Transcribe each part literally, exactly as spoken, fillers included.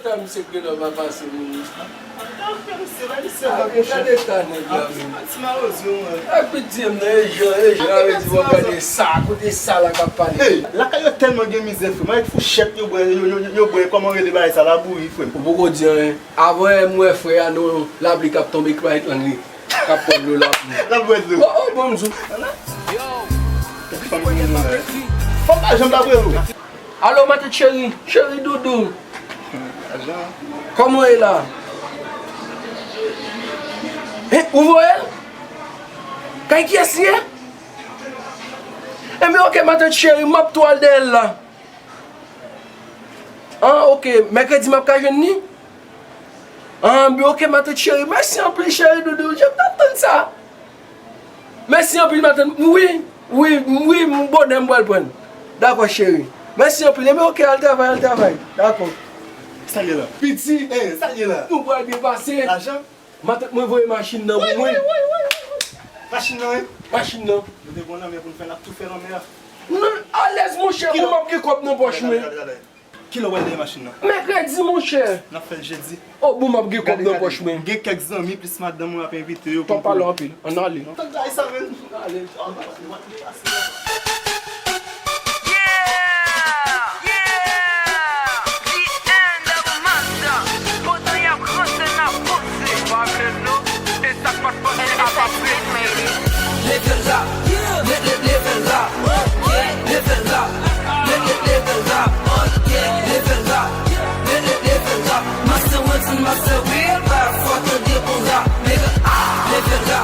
Sa misye gen nan pa pase moun. Gade ta nèg la menm. Epi di m nan e jan, e jan, a vle di w ap gade sa, kote sa la k ap pale. Lakay yo tèlman gen mizè, frè. Mwen avèk fouchèt yo bwè, yo, yo, yo, yo bwè, kòman rele bagay sa, labouyi, frè. Ou poko di anyen. Avan yè m wè frè a nan lapli k ap tonbe, k pa et lang li k ap pran dlo lapli. L ap bwè dlo. Oh, oh, bon, m di w. Fò m pa janm t ap rele w. Alo, matant cheri, cheri doudou. Kòman w ye la? Hein, ou voye l? Kay kiyès li ye? Enben, oke, matant cheri, m ap tou al dèyè l la. An, oke, mèkredi m ap ka jwenn li? An, ben, oke, matant cheri, mèsi anpil, cheri doudou, jan m t ap tann sa. Mèsi anpil, matant. Wi, wi, wi, m bonè m pral pran l. Dakò, cheri. Mèsi anpil. Enben, oke, al travay, al travay. Dakò. Sa l ye la? Piti, eh, sa l ye la? Nou pral byen pase. Lajan? Matant mwen voye machin nan pou mwen. Machin nan, wi. Machin nan. Nou te gon lanmè pou n fè, n ap tou fè lanmè a. Non, alèz, monchè, bon, m ap gen kòb nan pòch mwen. Kilè w pral dèyè machin nan? Mèkredi, monchè. N ap fè l jedi. Oh, bon, m ap gen kòb nan pòch mwen. M gen kèk zanmi plis madanm mwen ap envite yo. Pa pale anpil. Ann ale. Tande bagay sa, menn. Ann ale. Yeah! Yeah! The end of the month. Pandan y ap ranse, n ap panse. Pa vle dlo. E sa k pa t panse ap ap rete. Leve la, le, le, leve la, leve la, le, le, leve la, leve la, le, le, leve la. Master Wilson, Master Real Rap, fò tande on rap, nigga, leve la.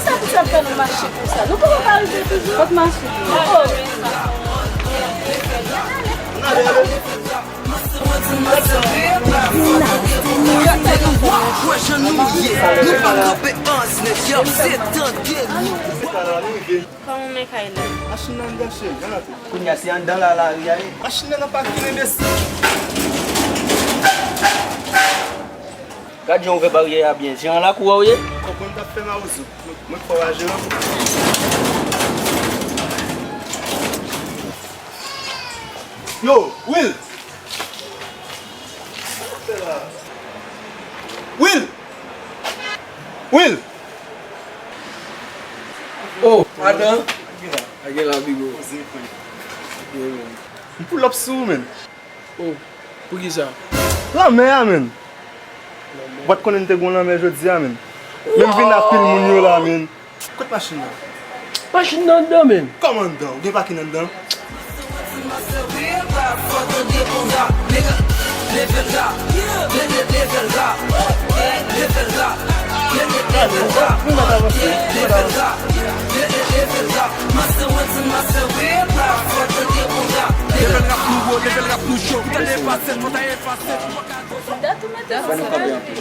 Sa pou sa fè nou mache konsa? Nou poko ka rive toujou? Kot machin? Oh. Kòman men kay la? Machin nan anndan, cheri, ann antre. Kounye a se anndan la lari a ye. Machin nan nan pakin, enbesil. Gad jan w ouvè baryè a byen. Jeran lakou a w ye? Konprann t ap fè mawozo. Mwen k fè w a jeran. Yo, Will! Will! Will! Oh, Adan! Sa gen la, Bigo? M pull up sou ou, menn. Oh, poukisa? Lanmè a, menn. Ou pa t konnen n te gon lanmè jodi a, menn. Men m vin ak pil moun yo la, menn. Kot machin nan? Machin nan anndan, menn. Kòman anndan? Ou gen pakin anndan? Level rap nou wo, level rap nou cho. Ou ta efase, ou ta efase. Fò nou kanpe anpil.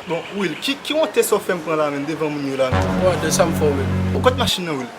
Bon, Will, ki, ki wonte sa w fè m pran la, menn, devan moun yo la, menn? Bon, de sa m fè w, menn. Ou kot machin nan, Will?